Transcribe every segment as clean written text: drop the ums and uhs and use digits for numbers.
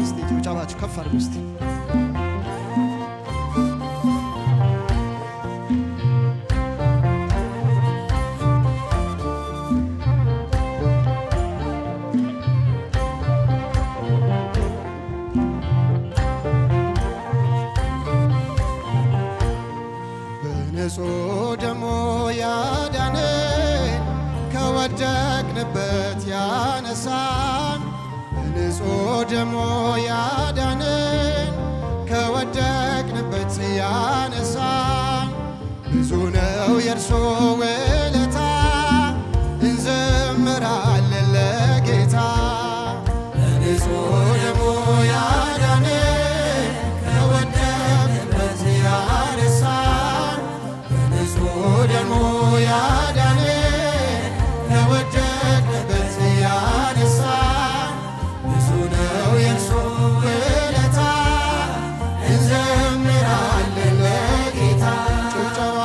እስቲ ጭብጨባችሁ ከፍ አድርጉ እስቲ። በንጹሕ ደሙ ያዳነን፣ ከወደቅንበት ያነሳን፣ በንጹሕ ደሙ ያዳነን፣ ከወደቅንበት ያነሳን፣ ብዙ ነው የእርሱ ውለታ፣ እንዘምራለን ለጌታ። በንጹሕ ደሙ ያዳነን፣ ከወደቅንበት ያነሳን፣ በንጹሕ ደሙ ያዳነን፣ ከወደቅንበት ያነሳን፣ ብዙ ነው የእርሱ ውለታ፣ እንዘምራለን ለጌታ። ጭብጨባ።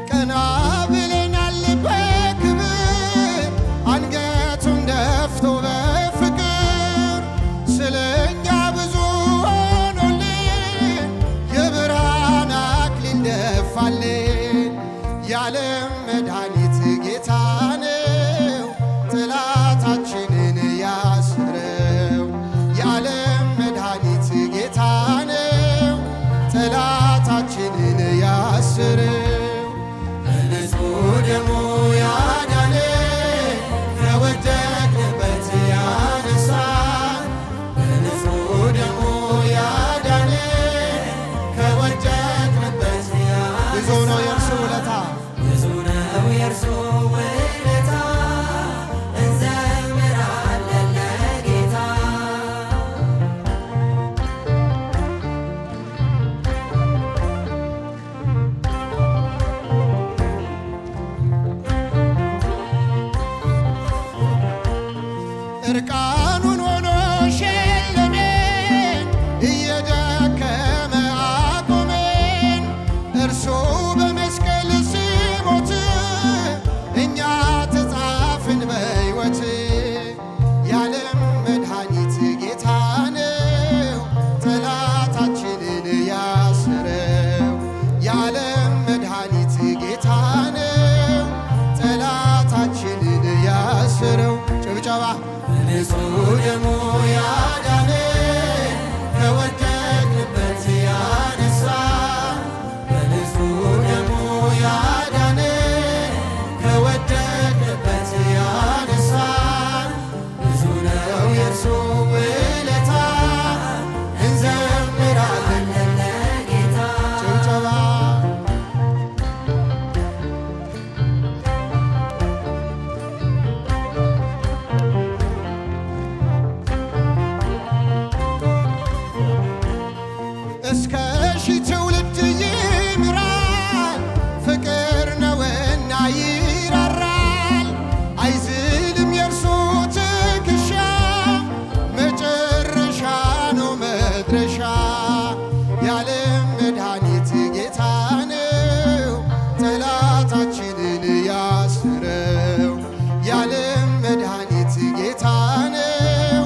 ቀና ብለናል በክብር፣ አንገቱን ደፍቶ በፍቅር ስለኛ ብዙ ሆኖልን የብርሃን አክሊል ደፋልን። የዓለም መድኃኒት ጌታ ነው፣ ጠላታችንን ያስረው። የዓለም መድኃኒት ጌታ ነው፣ ጠላታችንን ያስረው። በንጹሕ ደሙ ያዳነን፣ ከወደቅንበት ያነሳን፣ በንጹሕ ደሙ ያዳነን፣ ከወደቅንበት። ብዙ ነው የእርሱ ውለታ። ብዙ ነው የእርሱ ውለታ፣ እንዘምራለን ለጌታ። እርቃኑን ሆኖ ሸለመን፣ እየደከመ አቆመን። እርሱ በመስቀል ሲሞት እኛ ተጻፍን በሕይወት። የዓለም መድኃኒት ጌታ ነው፣ ጠላታችንን ያስረው። የዓለም መድኃኒት ጌታ ነው፣ ጠላታችንን ያስረው። ጭብጨባ። በንጹሕ ደሙ ያዳነን፣ ከወደቅንበት ያነሳን፣ በንጹሕ ደሙ ያዳነን፣ ከወደቅንበት ያነሳን፣ ብዙ ነው የእርሱ ውለታ፣ እንዘምራለን ለጌታ። ጭብጨባ። እስከ ሺህ ትውልድ ይምራል፣ ፍቅር ነውና ይራራል። አይዝልም የእርሱ ትከሻ፣ መጨረሻ ነው መድረሻ። የዓለም መድኃኒት ጌታ ነው፣ ጠላታችንን ያስረው። የዓለም መድኃኒት ጌታ ነው፣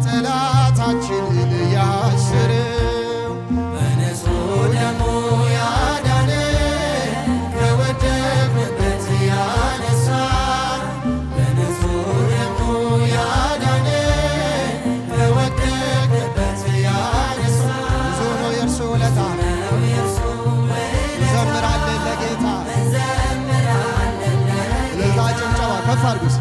ጠላታችንን ያስረው። በንጹሕ ደሙ ያዳነን፣ ከወደቅንበት ያነሳን፣ በንጹሕ ደሙ ያዳነን፣ ከወደቅንበት ያነሳን። ብዙ ነው የእርሱ ውለታ። ነው የእርሱ ውለታ። እንዘምራለን ለጌታ። እንዘምራለን። እልልታ፣ ጭብጨባ ከፍ አድርጉስ።